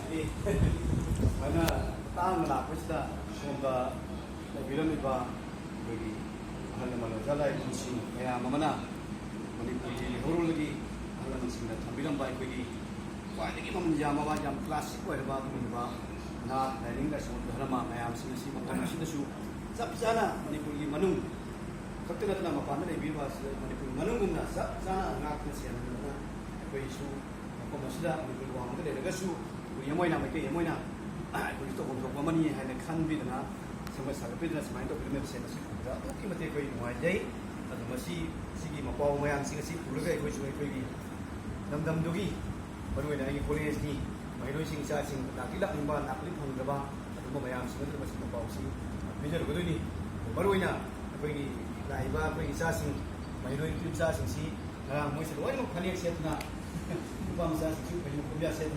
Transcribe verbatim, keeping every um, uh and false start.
ꯁꯨꯃꯥꯏꯅ ꯇꯥꯡꯅ ꯂꯥꯛꯄꯁꯤꯗ ꯁꯣꯝꯗ ꯂꯩꯕꯤꯔꯝꯂꯤꯕ ꯑꯩꯈꯣꯏꯒꯤ ꯑꯍꯜ ꯂꯃꯟ, ꯑꯣꯖꯥ ꯂꯥꯏꯔꯤꯛꯁꯤꯡ ꯃꯌꯥꯝ ꯑꯃꯅ ꯃꯅꯤꯄꯨꯔꯒꯤ ꯃꯩꯍꯧꯔꯣꯜꯒꯤ ꯑꯍꯜ ꯂꯃꯟꯁꯤꯡꯅ ꯊꯝꯕꯤꯔꯝꯕ ꯑꯩꯈꯣꯏꯒꯤ ꯈ꯭ꯋꯥꯏꯗꯒꯤ ꯃꯃꯜ ꯌꯥꯝꯂꯕ, ꯌꯥꯝ ꯀ꯭ꯂꯥꯁꯤꯛ ꯑꯣꯏꯔꯕ ꯑꯗꯨꯒꯨꯝꯂꯕ ꯅꯥꯠ, ꯂꯥꯏꯅꯤꯡ ꯂꯥꯏꯁꯣꯟ, ꯙꯔꯃ ꯃꯌꯥꯝꯁꯤꯡ ꯑꯁꯤ ꯃꯐꯝ ꯑꯁꯤꯗꯁꯨ ꯆꯞ ꯆꯥꯅ ꯃꯅꯤꯄꯨꯔꯒꯤ ꯃꯅꯨꯡ ꯈꯛꯇ ꯅꯠꯇꯅ ꯃꯄꯥꯟꯗ ꯂꯩꯕꯤꯔꯤꯕ ꯑꯁꯤꯗ ꯃꯅꯤꯄꯨꯔ ꯃꯅꯨꯡꯒꯨꯝꯅ ꯆꯞ ꯆꯥꯅ ꯉꯥꯛꯇꯨꯅ ꯁꯦꯟꯅꯗꯨꯅ ꯑꯩꯈꯣꯏꯁꯨ ꯃꯐꯝ ꯑꯁꯤꯗ ꯃꯅꯤꯄꯨꯔꯒꯤ ꯋꯥꯡꯃꯗ ꯂꯩꯔꯒꯁꯨ ꯃꯅꯤꯄꯨꯔꯤ ꯑꯃ ꯑꯣꯏꯅ, ꯃꯩꯇꯩ ꯑꯃ ꯑꯣꯏꯅ ꯑꯩꯈꯣꯏꯁꯨ ꯇꯧꯐꯝ ꯊꯣꯛꯄ ꯑꯃꯅꯤ ꯍꯥꯏꯅ ꯈꯟꯕꯤꯗꯅ ꯁꯦꯝꯒꯠ ꯁꯥꯒꯠꯄꯤꯗꯅ ꯁꯨꯃꯥꯏꯅ ꯇꯧꯕꯤꯔꯝꯃꯤꯕꯁꯦ ꯃꯁꯤ ꯎꯕꯗ ꯑꯗꯨꯛꯀꯤ ꯃꯇꯤꯛ ꯑꯩꯈꯣꯏ ꯅꯨꯡꯉꯥꯏꯖꯩ꯫ ꯑꯗꯨ ꯃꯁꯤ, ꯁꯤꯒꯤ ꯃꯄꯥꯎ ꯃꯌꯥꯝꯁꯤꯡ ꯑꯁꯤ ꯄꯨꯔꯒ ꯑꯩꯈꯣꯏꯁꯨ ꯑꯩꯈꯣꯏꯒꯤ ꯂꯝꯗꯝꯗꯨꯒꯤ, ꯃꯔꯨꯑꯣꯏꯅ ꯑꯩꯒꯤ ꯀꯣꯂꯦꯖꯀꯤ ꯃꯍꯩꯔꯣꯏꯁꯤꯡ ꯏꯆꯥꯁꯤꯡ ꯂꯥꯛꯇꯤ ꯂꯥꯛꯅꯤꯡꯕ, ꯂꯥꯛꯄꯗꯤ ꯐꯪꯗ꯭ꯔꯕ ꯑꯗꯨꯒꯨꯝꯕ ꯃꯌꯥꯝꯁꯤꯡ ꯑꯗꯨꯗ ꯃꯁꯤ ꯃꯄꯥꯎꯁꯤ ꯄꯤꯖꯔꯨꯒꯗꯣꯏꯅꯤ꯫ ꯃꯔꯨꯑꯣꯏꯅ ꯑꯩꯈꯣꯏꯒꯤ ꯂꯥꯛꯏꯕ ꯑꯩꯈꯣꯏꯒꯤ ꯏꯆꯥꯁꯤꯡ, ꯃꯍꯩꯔꯣꯏ ꯅꯨꯄꯤ ꯃꯆꯥꯁꯤꯡꯁꯤ ꯉꯔꯥꯡ ꯃꯣꯏꯁꯤ ꯂꯣꯏꯅꯃꯛ ꯐꯅꯦꯛ ꯁꯦꯠꯇꯅ, ꯅꯨꯄꯥ ꯃꯆꯥꯁꯤꯡꯁꯨ ꯐꯩꯖꯣꯝ ꯐꯨꯔꯤꯠ ꯁꯦꯠꯇꯅ